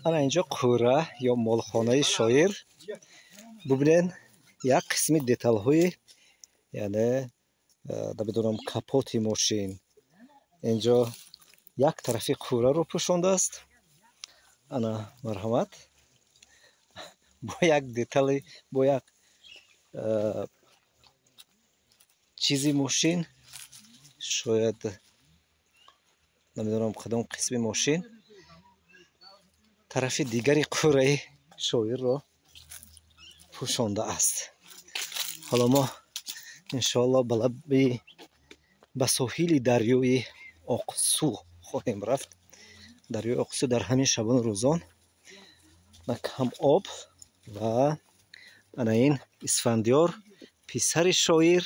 Ана инҷо қӯра ё молхонаи шоир. Бубинед, як қисми деталҳои, яъне намедонам, капоти мошин инҷо як тарафи қӯраро пӯшондааст. Ана, марҳамат, бо як детали, бо як чизи мошин, шояд намедонам кадом қисми мошин, тарафи дигари қӯраи шоирро пӯшондааст. Ҳоло мо иншоалло ба лаби, ба соҳили дарёи Оқсу хоҳем рафт. Дарёи Оқсу дар ҳамин шабону рӯзон на кам об, ва ана ин Исфандиёр, писари шоир,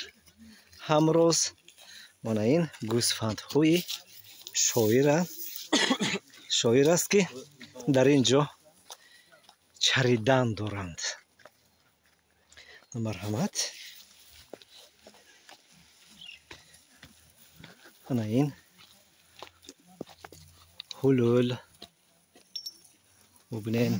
ҳамроз ана ин гӯсфандҳои шоир аст, ки дар ин ҷо чаридан доранд. Марҳамат, ана ин ҳулул бубинем.